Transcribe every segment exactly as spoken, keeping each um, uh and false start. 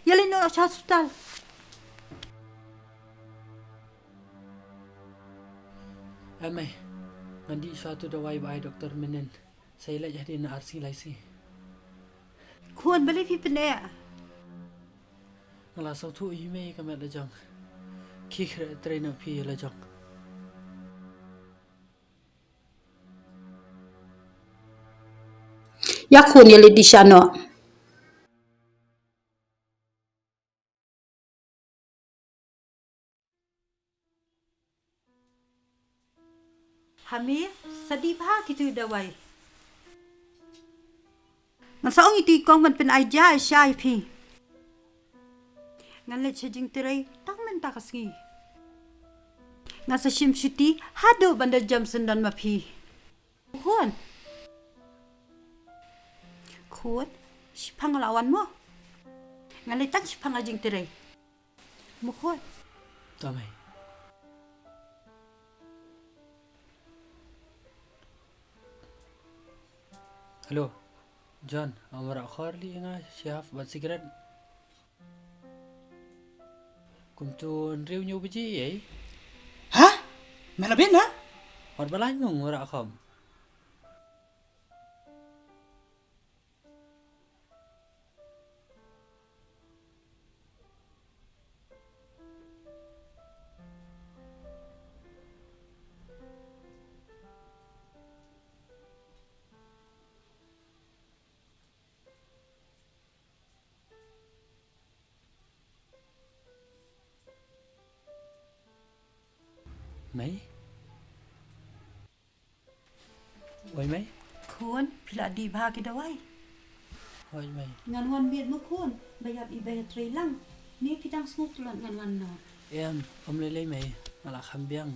Ïa leit noh sha hospital. Em mei, ngan dih shuwa tu dawai ba ai doktor mynnin. Sa ïaleit hadien ar sngi lai sngi. Khun, balei phi pyneh? Nga la sngewthuh hi mei ka met la jong. Ki khreh trei na phi la jong. Ïa khun, ïa leit dih sha noh. Hami, sa dih bha kitu dawai. Ngan sa ong ïa i kong ban pyn-ai ja sha ïa phi. Ngan leit sha jingtrei tang mynta ka sngi. Ngan sa shim shuti haduh ban da jem syndon ma phi. Khun. Khun, shiphang la wan mo. Ngan leit tang shiphang ha jingtrei. Mo khun. To mei. Hello. John, ym wanrah khor lei ïa nga shi hap bad sikret. Kumtu hynriew hynñiew baje ei. Ha? Me la bieit na? Wat ba lait mo, ym wanrah khom. Mei? Wei mei? Khun, phi la dih bha ki dawai? Wei mei? Ngan wan miet mo khun, ba ïap i ba ïatrei lang. Ne phi dang sngewtlot ngan wan noh? Em, ym lei lei mei, nga la kham biang.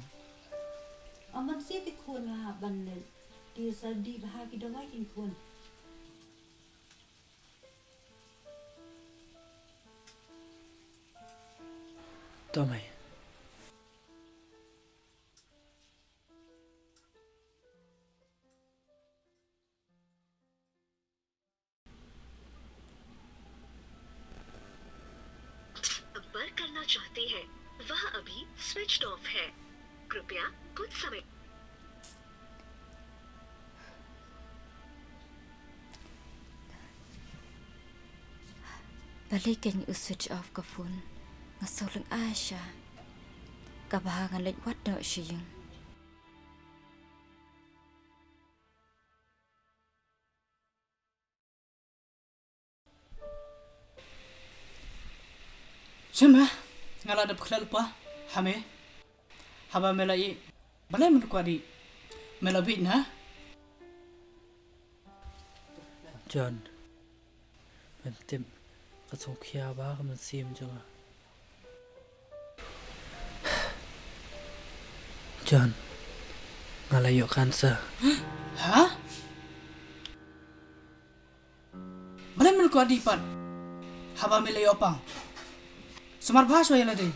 Ym ban siew te khun, nga hap ban leit. Te sa dih bha ki dawai kin khun. To mei. संपर्क करना चाहते हैं, वह अभी स्विच्ड ऑफ है। कृपया कुछ समय। Balei kein u switch off ka phone? Nga sngewlyngngoh sha. Kaba ngan leit wad noh sha ïing. Shim ha, nga la dep khleh lypa ha me. Haba me la ïeh, balei men kwah dih? Me la bieit na? John, men tip, ka sngewkhia bha ka mynsiem jong nga. John, nga la ïoh cancer. Ha? Balei men kwah dih pat haba me la ïoh pang? Sumar bha shuwa ïa lade.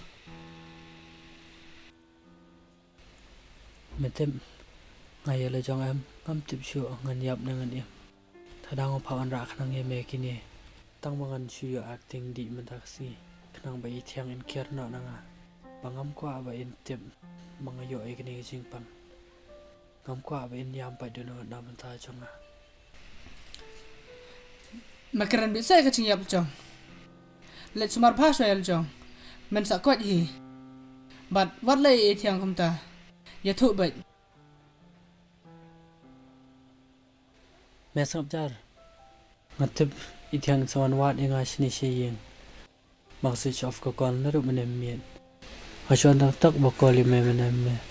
Me tip, nga ïa la jong em, ngam tip shuh ngan ïap ne ngan im. Lada nga phah wanrah khnang ïa me kine, tang ba ngan shu ïoh acting dih mynta ka sngi, khnang ba i Thiang in kiar noh na nga, ba ngam kwah ba in tip ba nga ïoh ïa kane ka jingpang. Ngam kwah ba in ïam pat dohnud na bynta jong nga. Me kren beit sa ïa ka jingïap jong. Leit sumar bha shuwa ïa la jong. Men sa koit hi. Bad wat leh ïa i Thiang kumta. Ïathuh beit. Me sngap jar. Nga tip i Thiang sa wan wad ïa nga shane sha ïing. Ba nga switch off ka call naduh mynne miet. Nga shu wan tang tok ba call ïa me mynne miet.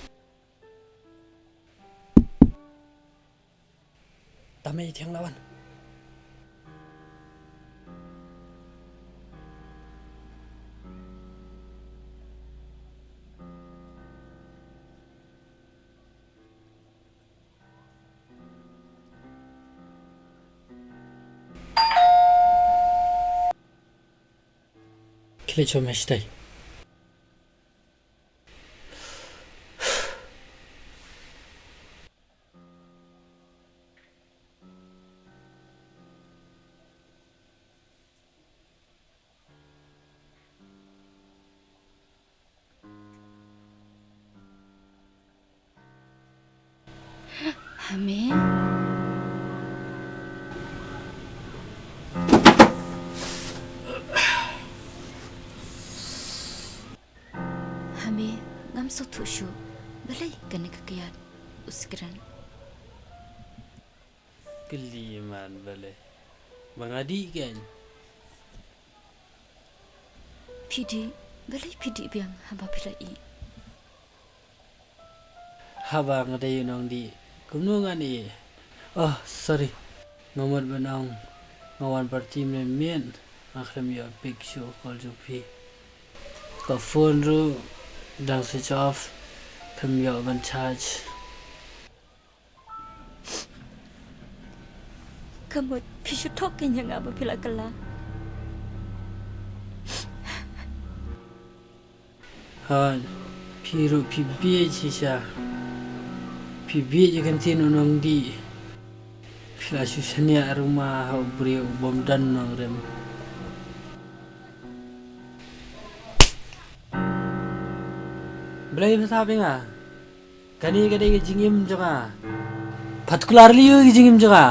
Tang me i Thiang la wan. Khie leit sha me shatei. Hame. Hame, ngam sngewthuh shuh. Balei kane ka kyiad u Sikren? Kylli man balei. Ba nga dih kein. Phi dih, balei phi dih biang haba phi la ih? Haba nga dei u nongdih, kumno ngan ih? Oh, sorry. Nga mut ban ong nga wan party mynmiet, nga khlem ïoh pick shuh call jong phi. Ka phone ruh dang switch off, khlem ïoh ban charge. Ka mut phi shu thok kein ïa nga ba phi la kylla. Hooid, phi ruh phi bieit shisha. Phi bieit ïa ka ktien u nongdih. Phi la shu shaniah ruma ha u briew u bym don nongrim. Balei phi sap ïa nga? Kane ka dei ka jingim jong nga. Particularly ïa ka jingim jong nga.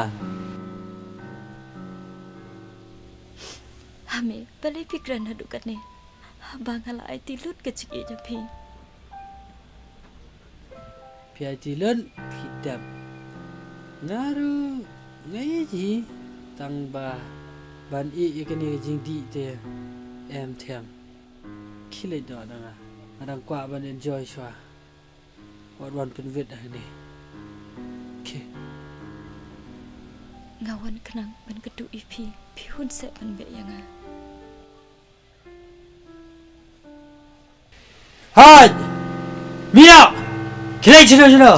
Hame, balei phi kren haduh katne? Haba nga la aiti lut ka jingïeit ïa phi. Phi aiti lut, phi dep. Nga ruh nga ïeit hi, tang ba ban ïeh ïa kane ka jingdih te em them. Khie leit noh da nga. Nga dang kwah ban enjoy shuwa. Wat wan pynwit hangne. Okay. Nga wan khnang ban kyntu ïa phi, phi hun seh ban beh ïa nga. Hooid! Miak! Khie leit shano shano!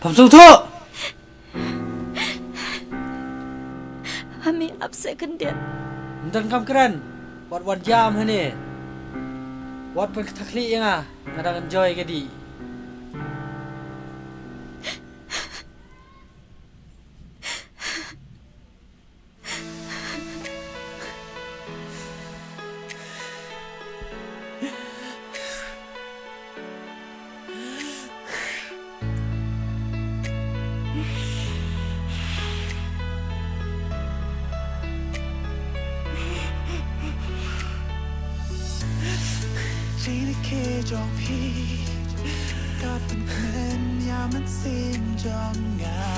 Pham sngewthuh! Hame, ap seh khyndiat. Ym donkam kren. Wat wan jam hangne. Wat pynthikna ïa nga. Nga dang enjoy ka dih. Jingkyrkhu jong phi ka pynkmen ïa mynsiem jong nga.